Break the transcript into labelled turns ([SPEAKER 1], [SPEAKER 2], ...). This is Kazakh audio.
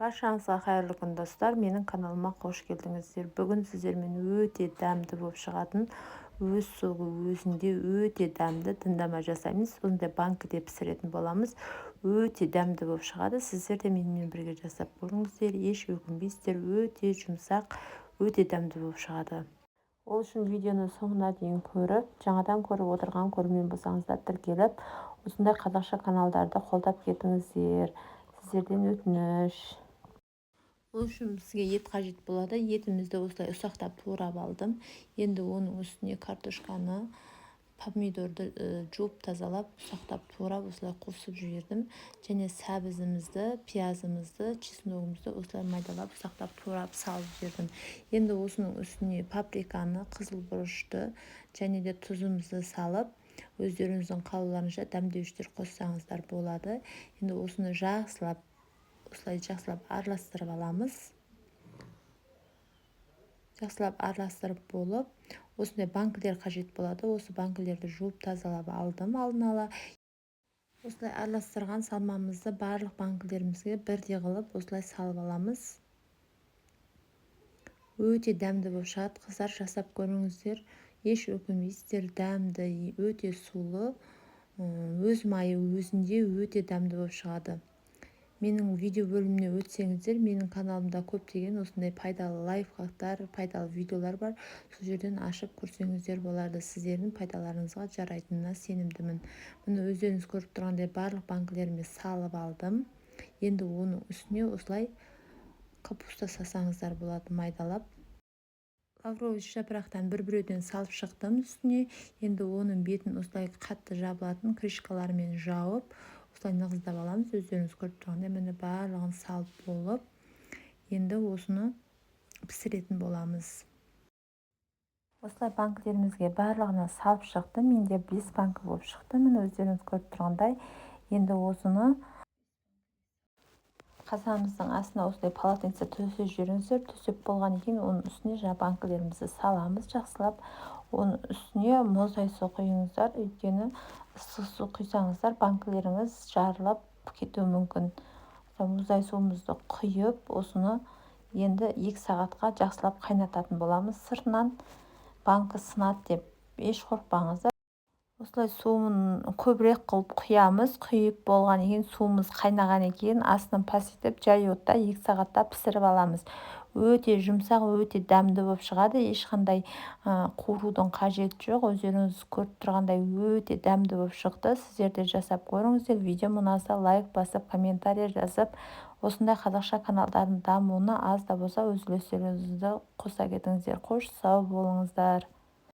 [SPEAKER 1] Баршаңызға қайырлы күн, достар! Менің каналыма қош келдіңіздер! Бүгін сіздермен өте дәмді болып шығатын, өз согы өзінде өте дәмді діндама жасаймыз. Осындай банкіде пісіретін боламыз. Өте дәмді болып шығады. Сіздер де менімен бірге жасап көріңіздер, еш өкінбейсіздер. Өте жұмсақ, өте дәмді болып шығады. Ол үшін видеоны соңына дейін көріп, жаңадан көріп отырған көрермен болсаңыздар, тіркеліп, осындай қазақша каналдарды қолдап кетіңіздер, сіздерден өтініш. Ол үшін бізге ет қажет болады. Етімізді осылай ұсақтап турап алдым. Енді оның үстіне картошканы, помидорды жуып тазалап, ұсақтап турап, осылай қосып жібердім. Және сәбізімізді, пиязымызды, чесногымызды осылай майдалап, ұсақтап турап салып жібердім. Енді осының үстіне паприканы, қызыл бұрышты және де тұзымызды салып, өздеріңіздің қалауларыңызша дәмдеуіштер қоссаңыздар болады. Енді осыны жақсылап, осылай жақсылап араластырып аламыз. Жақсылап араластырып болып, осындай банкілер қажет болады. Осы банкілерді жуып тазалап алдым алдын ала. Осылай араластырған салмамызды барлық банкілерімізге бірдей қылып осылай салып аламыз. Өте дәмді болып шығады, қыздар, жасап көріңіздер, еш өкінбейсіздер. Дәмді, өте сулы, өз майы өзінде, өте дәмді болып шығады. Менің видео бөліміне өтсеңіздер, менің каналымда көптеген осындай пайдалы лайфхактар, пайдалы видеолар бар. Сол жерден ашып көрсеңіздер болады. Сіздердің пайдаларыңызға жарайтынына сенімдімін. Міне, өздеріңіз көріп тұрғандай, барлық банкілеріме салып алдым. Енді оның үстіне осылай капуста салсаңыздар болады майдалап. Лавровый жапырақтан бір біреуден салып шықтым үстіне. Енді оның бетін осылай қатты жабылатын крышкалармен жауып, осылай нығыздап аламыз. Өздеріңіз көріп тұрғандай, міне, барлығын салып болып, енді осыны пісіретін боламыз. Осылай банкілерімізге барлығына салып шықтым. Менде бес банкі болып шықты, міне, өздеріңіз көріп тұрғандай. Енді осыны қазанымыздың астына осылай полотенце төсеп жіберіңіздер. Төсеп болғаннан кейін оның үстіне жаңа банкілерімізді саламыз жақсылап. Оның үстіне мұздай су құйыңыздар, өйткені ыстық су құйсаңыздар, банкілеріңіз жарылып кетуі мүмкін. Мұздай суымызды құйып, осыны енді 2 сағатқа жақсылап қайнататын боламыз. Сыртынан банкі сынады деп еш қорықпаңыздар. Осылай суын көбірек қылып құямыз. Құйып болғаннан кейін, суымыз қайнағаннан кейін, астын пәсейтіп, жай отта 2 сағатта пісіріп аламыз. Өте жұмсақ, өте дәмді болып шығады. Ешқандай қуырудың қажеті жоқ. Өздеріңіз көріп тұрғандай, өте дәмді болып шықты. Сіздер де жасап көріңіздер. Видеом ұнаса, лайк басып, комментарий жазып, осындай қазақша каналдардың дамуына аз да болса өз үлестеріңізді қоса кетіңіздер. Қош, сау болыңыздар!